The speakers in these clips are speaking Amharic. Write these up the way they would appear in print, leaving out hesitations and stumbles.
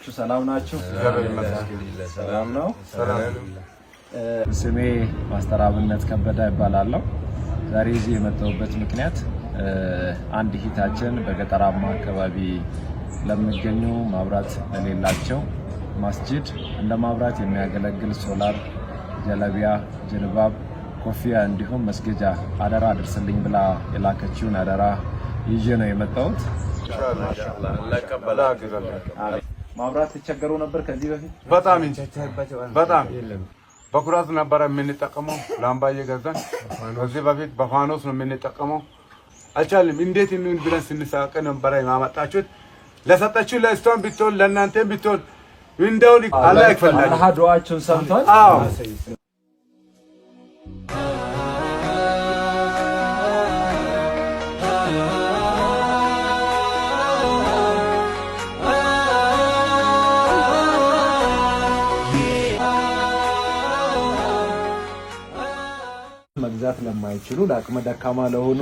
ናችሁ? ሰላም ናችሁ? ሰላም ነው። ስሜ ፓስተር አብነት ከበደ ይባላለሁ። ዛሬ እዚህ የመጣሁበት ምክንያት አንድ እህታችን በገጠራማ አካባቢ ለሚገኙ ማብራት ለሌላቸው መስጂድ እንደ ማብራት የሚያገለግል ሶላር፣ ጀለቢያ፣ ጅልባብ፣ ኮፊያ እንዲሁም መስገጃ አደራ አድርስልኝ ብላ የላከችውን አደራ ይዤ ነው የመጣሁት። ማብራት ትቸገሩ ነበር ከዚህ በፊት? በጣም እንጂ በጣም በኩራት ነበረ የምንጠቀመው። ላምባ እየገዛን ከዚህ በፊት በፋኖስ ነው የምንጠቀመው። አልቻልንም። እንዴት እንሁን ብለን ስንሳቀ ነበረ። ያመጣችሁት ለሰጠችሁ ለእሷም ብትሆን ለእናንተም ብትሆን እንደው አላህ ይክፈላችሁ። አላህ ዱዓችሁን ሰምቷል። አዎ። መግዛት ለማይችሉ ለአቅመ ደካማ ለሆኑ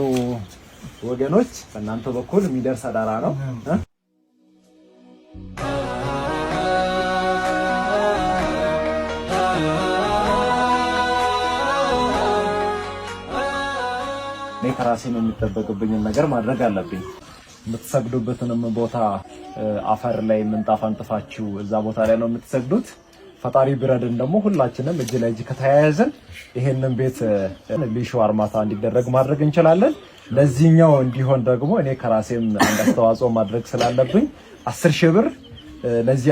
ወገኖች በእናንተ በኩል የሚደርስ አደራ ነው። እኔ ከራሴም የሚጠበቅብኝን ነገር ማድረግ አለብኝ። የምትሰግዱበትንም ቦታ አፈር ላይ ምንጣፍ አንጥፋችሁ እዛ ቦታ ላይ ነው የምትሰግዱት። ፈጣሪ ቢረድን ደግሞ ሁላችንም እጅ ለእጅ ከተያያዝን ይሄንን ቤት ሊሾ አርማታ እንዲደረግ ማድረግ እንችላለን። ለዚህኛው እንዲሆን ደግሞ እኔ ከራሴም አንድ አስተዋጽኦ ማድረግ ስላለብኝ 10,000 ብር ለዚህ